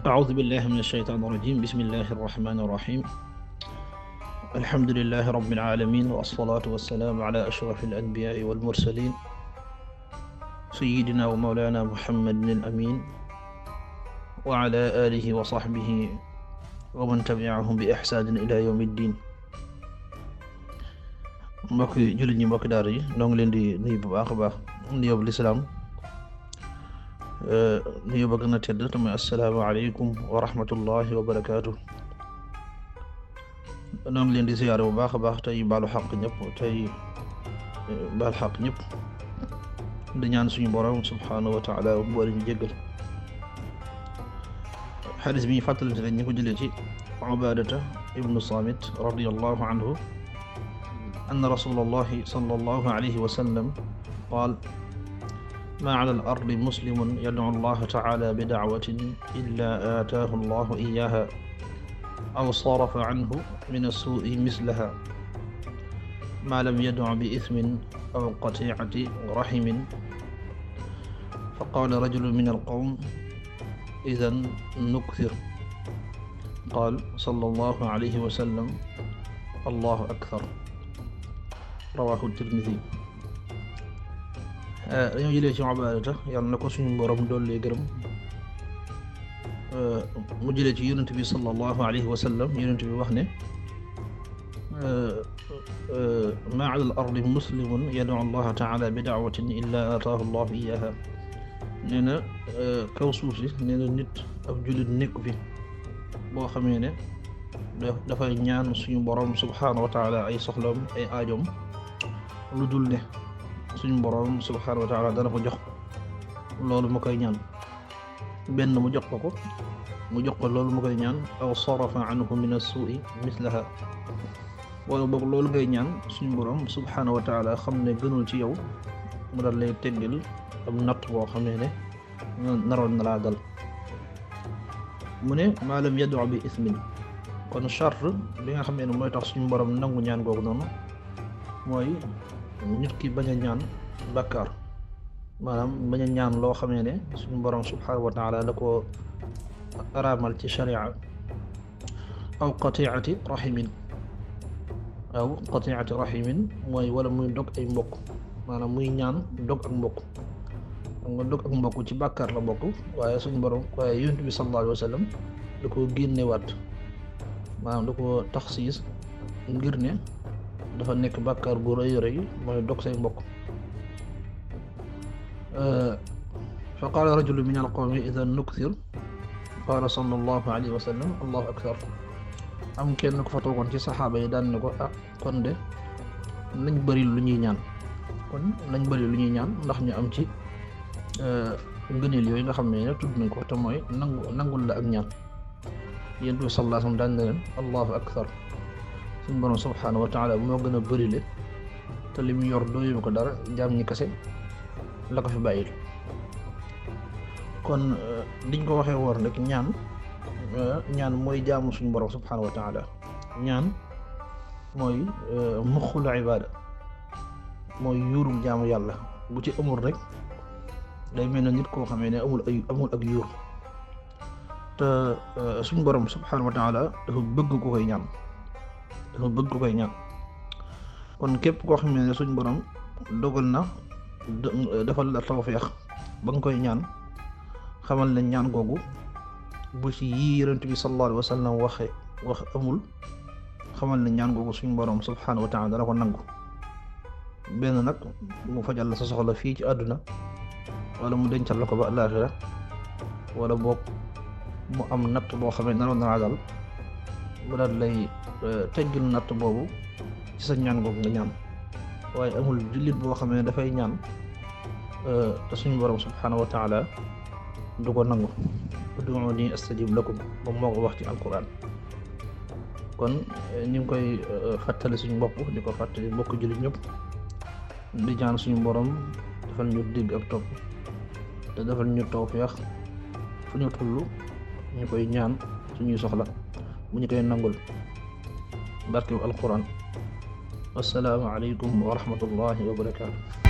أعوذ بالله من الشيطان الرجيم بسم الله الرحمن الرحيم الحمد لله رب العالمين والصلاة والسلام على أشرف الأنبياء والمرسلين سيدنا ومولانا محمد الأمين وعلى آله وصحبه ومن تبعهم بإحسان إلى يوم الدين. mbokk jullit ñi mbokk daara yi ñoo ngi leen di nuyu bu baax a baax nuyoo bu lislaam nuyoo ba gën a tedd te mooy assalaamu aleykum wa rahmatullahi wa barakaatu. ñoo ngi leen di ziyaare bu baax a baax tey baalu xaq ñëpp tey baal xaq ñëpp di ñaan suñu borom subhaanahu wa taala boole ñu jéggal. xadis bi ñu fàttalante ne ñu ko jëlee ci Ubaadata ibnu Saamit radiyallahu anhu أن رسول الله صلى الله عليه وسلم قال: ما على الأرض مسلم يدعو الله تعالى بدعوة إلا آتاه الله إياها أو صرف عنه من السوء مثلها ما لم يدع بإثم أو قطيعة رحم. فقال رجل من القوم: إذن نكثر. قال صلى الله عليه وسلم: الله أكثر. rawaahu Tirmidi. dañoo jëlee ci Ubaadata yàlla na ko suñu borom dolli gërëm mu jëlee ci yonent bi sallallahu alayhi wa sallam yonent bi wax ne maa ala al-ardi muslimun yad'u allaha taala bi da'watin illa ataahu allahu iyaaha. nee na kaw suuf si nee na nit ab jullit nekk fi boo xamee ne dafay ñaan suñu borom subhaanahu wa taala ay soxlam ay aajoom lu dul ne suñu borom subhaanahu wa taala dana ko jox loolu mu koy ñaan, benn mu jox ko loolu mu koy ñaan, aw sarafa anhu min as-su'i mislaha, wala boog loolu ngay ñaan suñu borom subhaanahu wa taala xam ne gënul ci yow mu dal lay teggil am natt boo xamee ne naroon na laa dal. mu ne maa lam yad'u bi ismin, kon charte bi nga xamee ne mooy tax suñu borom nangu ñaan googu noonu mooy nit ki bañ a ñaan bàkkaar, maanaam bañ a ñaan loo xamee ne suñu borom subhaanahu wa taala da ko araamal ci sharia, aw qati'ati rahimin mooy wala muy dog ay mbokk, maanaam muy ñaan dog ak mbokk. xam nga dog ak mbokk ci bàkkaar la bokk, waaye suñu borom waaye yonent bi sallallahu alayhi wa sallam da ko génnewaat, maanaam da ko taxsiis ngir ne dafa nekk bàkkaar bu rëy rëy mooy dog say mbokk. fa qaala rajulu min alqawmi idan nukthir. qaala sallallahu alayhi wa sallam allahu akthar. am kenn ko fa toogoon ci saxaaba yi daan ne ko kon de nañ bëri lu ñuy ñaan, ndax ñu am ci ngëneel yooyu nga xam ne tudd nañ ko te mooy nangul la ak ñaan. yéen bi sallallahu alayhi wa sallam daan ne leen allahu akthar, suñu borom subhaanahu wa taala moo gën a bërile te li mu yor doyu ko dara, jaam ñi kese la ko fi bàyyil. kon liñ ko waxee woon rek ñaan mooy jaamu suñu borom subhaanahu wa taala. ñaan mooy muxul ibaada, mooy yuurum jaamu yàlla. bu ci amul rek day mel ne nit koo xamee ne amul ak yuur. te suñu borom subhaanahu wa taala dafa bëgg ko koy ñaan, kon képp koo xam ne suñ borom dogal na defal la tawfeex ba nga koy ñaan, xamal ne ñaan googu bu ci yii yonent bi sallallahu alayhi wa sallam wax amul, xamal ne ñaan googu suñ borom subhaanahu wa taala dana ko nangu. benn nag mu fajal la sa soxla fii ci àdduna, wala mu dencal la ko ba àllaaxira, wala boog mu am natt boo xam ne naroon na dal mu daal lay teggil natt boobu ci sa ñaan googu nga ñaan. waaye amul jullit boo xam ne dafay ñaan te suñu borom subhaanahu wa taala du ko nangu. ud'uuni astajib lakum moom moo ko wax ci alquran. kon ñu ngi koy fàttali suñu bopp di ko fàttali mbokk jullit ñëpp, di ñaan suñu borom defal ñu dégg ak topp te defal ñu tawfeex fu ñu toll ñu koy ñaan suñuy soxla bu ñu koy nangul barke alquran. wassalaamu aleykum wa rahmatullahi wa barakaatu.